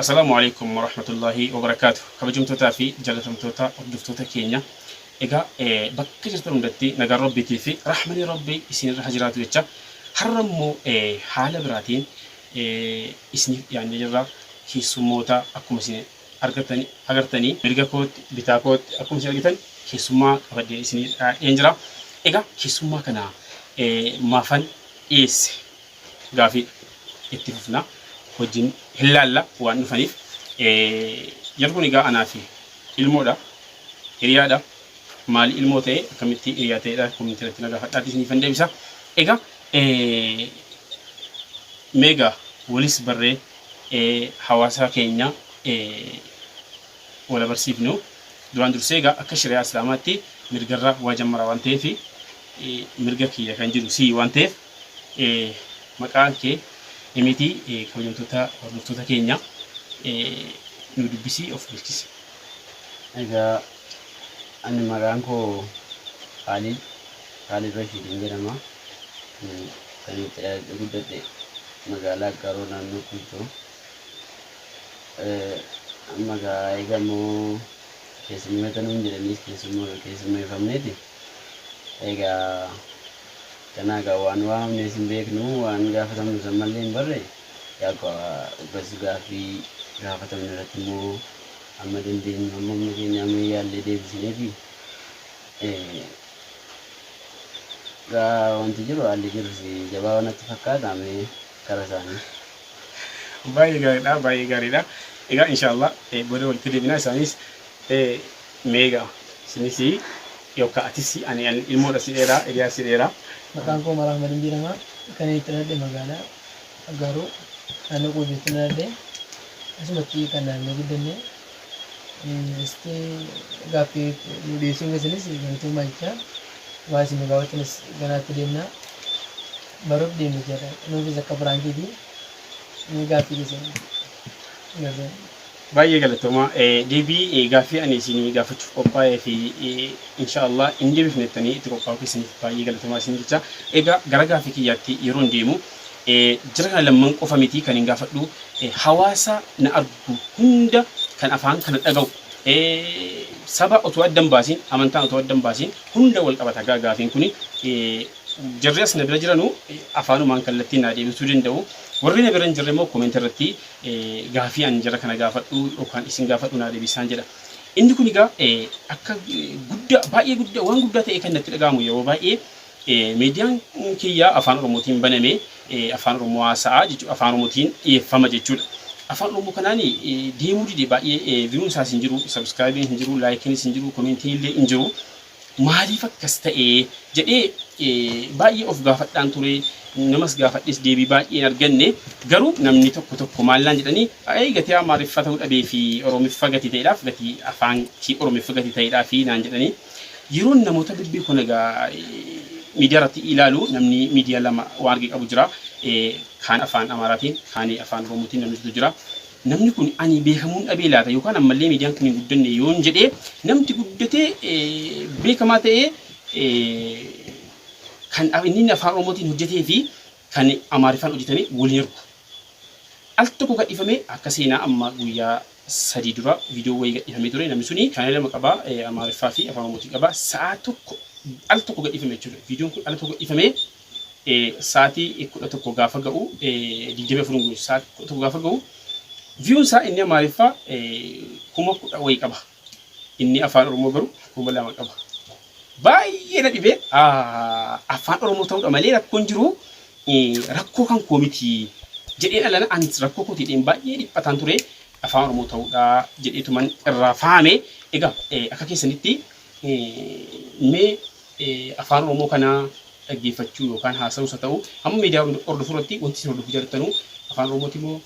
Assalaamu Aleykum Warahmatullaahi Wabarakaatuh Kabajamtootaa fi jaalatamtoota hordoftoota keenya egaa bakka jirtan hundatti nagaan Rabbiitii fi rahmanii Rabbii isinirra haa jiraatu jecha har'a immoo haala biraatiin isiniif dhiyaannee jirra. Keessummoota akkuma isin argatani agartanii mirga kootti bitaa kootti akkuma isin argitan keessummaa qabadhee isinii dhiyaadheen jira. Egaa keessummaa kana maafan dhiyeesse gaafiidha. Itti fufna wajjin hin laalla waan dhufaniif. Jarri kun egaa anaa fi ilmoodha. Hiriyaadha. Maali ilmoo ta'e akkamitti hiriyaa ta'edha komintii irratti na gaafadhaati isiniifan deebisa. Egaa mee egaa walis barree hawaasa keenya wal abarsiifnu. Duraan dursee egaa akka shari'aa Islaamaatti mirgarra waa jammara waan ta'eef mirga kiyya kan jiru si'i waan ta'eef maqaan kee himiitii kabajamtoota hordoftoota keenya nu dubbisii of beeksisi. Egaa ani maqaan koo Kaalid Kaalid Rashiidin jedhama. Kan itti dhaladhe guddadhe magaalaa Aggaaroo naannoo Guujjoo. Amma egaa eega immoo keessummeeta nuun jedhaniis keessummeeffamneeti. Egaa ganaa egaa waan waamamnees hin beeknu waan gaafatamnus ammallee hin barre yaa bas gaaffii gaafatamne irratti immoo amma dandeenyu amma humna keenya amma yaallee deebisineefi gaa wanti jiru haalli jirus jabaa natti fakkaata mee kara isaanii. Baay'ee gaariidha, baay'ee gaariidha. Egaa inshaallah booda walitti deebina isaanis mee egaa isinis yookaan atis ani ilmoodha si dheeraa hiriyaa si dheeraa. Maqaan koo Umar Ahmadin jedhama. Kan inni itti dhaladhe magaalaa Aggaaroo naannoo Quujootti dhaladhe. Asumatti kan naannoo guddanne. Isti gaaffii nu dhiyeessuun keessanis galatoomaa jechaa waa isin nu gaafattanis ganaatti deemna. Baruuf deemna jechaadha. Nuufis akka piraankiiti. Mee gaaffii keessan galatoomaa. Baay'ee galatoomaa. Deebii gaaffii ani isinii gaafachuuf qophaa'ee fi insha Allah hin deebifne jettanii itti qophaa'uu keessaniif baay'ee galatoomaa isin jecha. Egaa gara gaaffii kiyyaatti yeroon deemu jara kana lamman qofa miti kan hin gaafadhu hawaasa na argu hunda kan afaan kana dhaga'u saba otoo adda hin baasiin amantaan otoo adda hin baasiin hunda wal qabata gaafiin kuni. Jarri as na bira jiranu afaanumaan kallattiin naa deebisuu danda'u. Warri na bira hin jirre immoo comment irratti gaafii ani jara kana gaafadhu yookaan isin gaafadhu naa deebisaan jedha. Inni kun egaa akka guddaa baay'ee guddaa waan guddaa ta'e kan natti dhaga'amu yeroo baay'ee miidiyaan kiyya afaan Oromootiin baname afaan Oromoo haasa'a jechuudha afaan Oromootiin dhiyeeffama jechuudha. Afaan Oromoo kanaan deemuu dide baay'ee viyuun isaas hin jiru, sabskraayibiin hin jiru, laayikiinis hin jiru, komentiin illee hin jiru. Maaliif akkas ta'e jedhee baay'ee of gaafadhaan ture. Namas gaafadhes deebii baay'ee hin arganne. Garuu namni tokko tokko maal naan jedhanii ayii gatii Amaariffa ta'uu dhabee fi Oromiffa gatii ta'edhaaf gatii afaan kee Oromiffa gatii ta'edhaa fi naan jedhanii. Yeroon namoota bebbeekoo nagaa miidiyaa irratti ilaalu namni miidiyaa lama waan arge qabu jira. Kaan afaan Amaaraatiin kaan afaan Oromootiin namni jira. Namni kun ani beekamuun dhabee laata yookaan ammallee miidiyaan kun hin guddanne yoon jedhee namti guddatee beekamaa ta'ee kan inni afaan Oromootiin hojjetee fi kan Amaariffaan hojjetame wal hin argu. Al tokko gadhiifame akka seenaa amma guyyaa 3 dura viidiyoo wayii gadhiifamee ture namni suni chaanela lama qaba Amaariffaa fi afaan Oromootiin qaba sa'aa tokko al tokko gadhiifame jechuudha. Viidiyoon kun al tokko gadhiifamee sa'aatii 11 gaafa ga'u 24 hin guutu sa'aatii 11 gaafa ga'u viyuun isaa inni Amaariffaa 10,000 wayii qaba. Inni afaan Oromoo garuu 2,000 qaba. Baay'ee na dhibee afaan Oromoo ta'uudha malee rakkoon jiru rakkoo kan koo miti jedheen alana ani rakkoo kooti jedheen baay'ee dhiphataan ture afaan Oromoo ta'uudha jedheetuman irraa faame. Egaa akka keessanitti mee afaan Oromoo kana dhaggeeffachuu yookaan haasa'uus haa ta'u hamma miidiyaa hordofuu irratti wanti isin hordofuu jaallattanu afaan Oromooti moo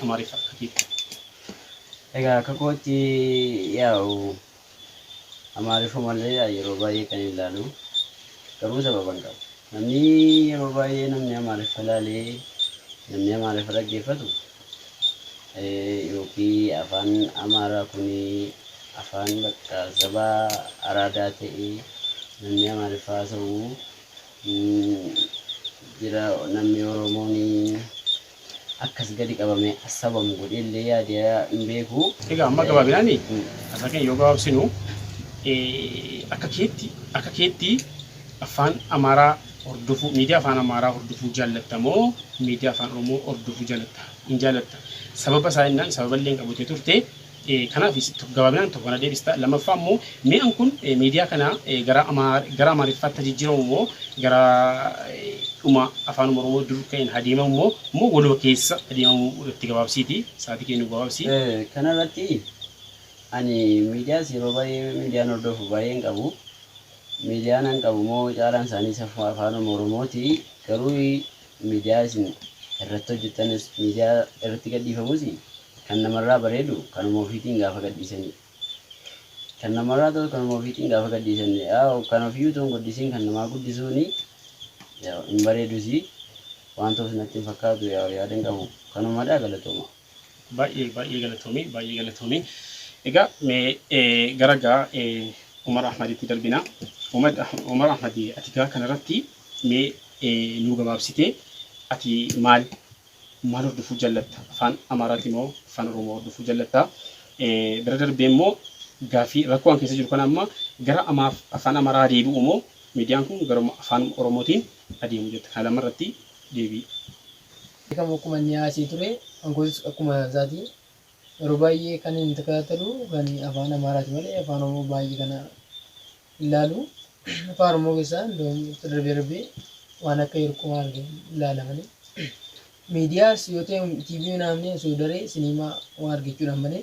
Amaariffa akka keetti? Egaa akka kootti yaa'u Amaariffumallee yeroo baay'ee kan ilaalu garuu sababan qaba. Namni yeroo baay'ee namni Amaariffa ilaalee namni Amaariffa dhaggeeffatu yookiin afaan Amaaraa kun afaan bakka saba araadaa ta'e namni Amaariffa haasa'u jira namni Oromoon Akkas gadi qabamee assabamu godhee illee yaadee hin beeku. Egaa amma gabaabinaan haasaa keenya yoo gabaabsinu akka keetti akka keetti afaan Amaaraa hordofuu miidiyaa afaan Amaaraa hordofuu jaallatta moo miidiyaa afaan Oromoo hordofuu jaallatta hin jaallatta sababa isaa jennaan sababa illee hin qabu turte. Kanaaf gabaabinaan tokko kana deebista. Lammaffaa immoo mi'aan kun miidiyaa kana gara gara Amaariffaatti jijjiiramu moo gara dhuma afaan Oromoo dur ka'een adeemamu moo immoo waluma keessa adeemamu itti gabaabsiiti. Sa'aatii keenya gabaabsi. Kanarratti ani miidiyaas yeroo baay'ee miidiyaan hordofu baay'ee hin qabu. Miidiyaan an qabu immoo caalaan isaanii afaan Oromooti. Garuu miidiyaa isin irratti hojjettanis miidiyaa irratti gadhiifamus kan namarraa bareedu kanuma ofiitiin gaafa gadhiisanidha. Kan namarraa ta'u kanuma ofiitiin gaafa gadhiisanidha. Kan ofii utuu hin guddisiin kan namaa guddisuuni hin bareedusi waan ta'us natti hin fakkaatu yaada hin qabu. Kanumadha galatooma. Baay'ee baay'ee galatoomi baay'ee galatoomi. Egaa mee gara gaa Umar Ahmaditti darbina. Umar Ahmad ati gaa kanarratti mee nuu gabaabsitee ati maal maal hordofuu jaallatta? Afaan Amaaraati moo afaan Oromoo hordofuu jaallatta? Bira darbee immoo gaaffii rakkoo an keessa jiru kana amma gara afaan Amaaraa deebi'u moo miidiyaan kun garuma afaan Oromootiin adeemu jetta? Kana lama irratti deebii. Beekamu akkuma inni haasee ture ankoos akkuma isaati yeroo baay'ee kan inni takataatalu kan afaan Amaaraati malee afaan Oromoo baay'ee kana ilaalu. Afaan Oromoo keessaa darbee darbee waan akka hirkoo arge ilaala malee. Miidiyaas yoo ta'e TV naamni osoo daree siniimaa waan argachuudhaan malee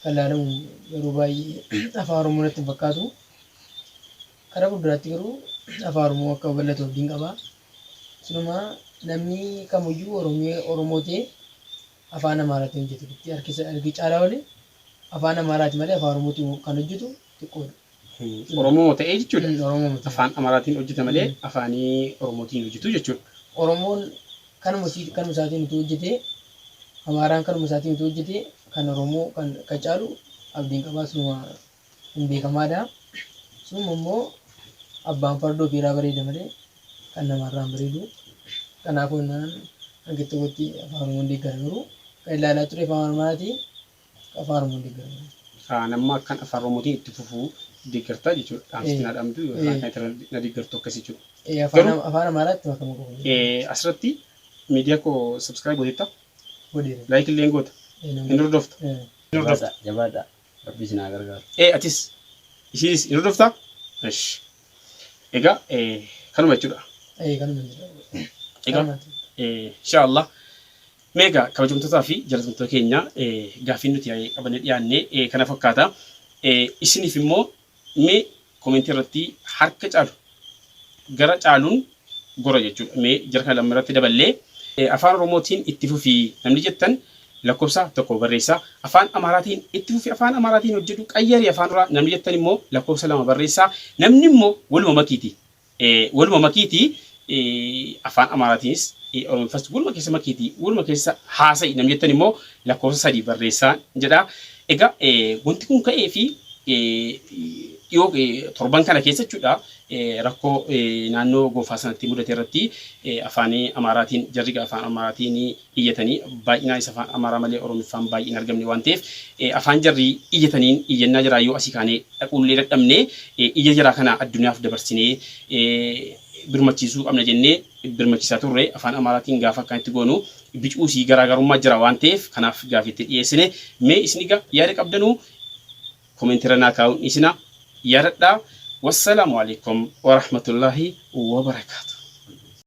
kan ilaalamu yeroo baay'ee afaan Oromoo natti hin fakkaatu. Karaa fuulduraatti garuu afaan Oromoo akka babal'atu abdiin qaba. Sunuma namni kamiyyuu Oromoo ta'e afaan Amaaraatiin hojjetu harki caalaa malee afaan Amaaraati malee afaan Oromootiin kan hojjetu xiqqoodha. Oromoo ta'ee jechuudha. Oromoo ta'e. Afaan Amaaraatiin hojjeta malee afaanii Oromootiin hojjetu jechuudha. Oromoon kanuma kanuma isaatiin utuu hojjetee Amaaraan kanuma isaatiin utuu hojjetee kan Oromoo kan kan caalu abdiin qabaa sunuma hin beekamaadha. Sunuma immoo abbaan fardoo fiiraa bareeda malee kan namaarraa hin bareedu. Kanaafuu naan hanga tokkotti afaan Oromoon deeggara garuu kan ilaalaa ture afaan Amaaraatii afaan Oromoon deeggara. Namma akkan afaan Oromootiin itti fufuu deeggartaa jechuudha. Dhaamsitti na dhaamtu yookaan kan itti na deeggartu akkas jechuudha. Afaan afaan Amaaraatti makamuu qabu. Asirratti miidiyaa koo subscribe gooteetta? Godheera. Like illee goota? Hin hordofta? Hin hordofta? Jabaadha. Rabbi isin haa gargaaru. Atis isiinis hin hordoftaa? Esh. Egaa kanuma jechuudha. Kanuma jira. Egaa inshallah mee egaa kabajamtootaa fi jaalatamtoota keenya gaaffiin nuti qabannee dhiyaanne kana fakkaata. Isiniif immoo mee komentii irratti harka caalu gara caaluun gora jechuudha. Mee jara kana lama irratti daballee afaan Oromootiin itti fufii namni jettan lakkoofsa tokko barreessaa. Afaan Amaaraatiin itti fufi afaan Amaaraatiin hojjedhu qayyarii afaan duraa namni jettan immoo lakkoofsa 2 barreessaa. Namni immoo waluma makiiti. Waluma makiiti afaan Amaaraatiinis Oromiffas waluma keessa makiiti waluma keessa haasa'i namni jettan immoo lakkoofsa 3 barreessaa jedha. Egaa wanti kun ka'ee fi dhiyoo torban kana keessa jechuudha rakkoo naannoo Goofaa sanatti mudate irratti afaan Amaaraatiin jarri afaan Amaaraatiin iyyatanii baay'inaan isa afaan Amaaraa malee Oromiffaan baay'ee hin argamne waan ta'eef afaan jarri iyyataniin iyyannaa jaraa yoo asii kaanee dhaquullee dadhabne iyya jaraa kana addunyaaf dabarsinee birmachiisuu qabna jennee birmachiisaa turre. Afaan Amaaraatiin gaafa akkanatti goonu bicuusii garaagarummaa jira waan ta'eef kanaaf gaafii itti dhiyeessine. Mee isin egaa yaada qabdanuu komeentiirra naa kaa'uun dhiisina yaadadhaa. Wassalaamu alaikum warahmatullaahi wabarakaatu.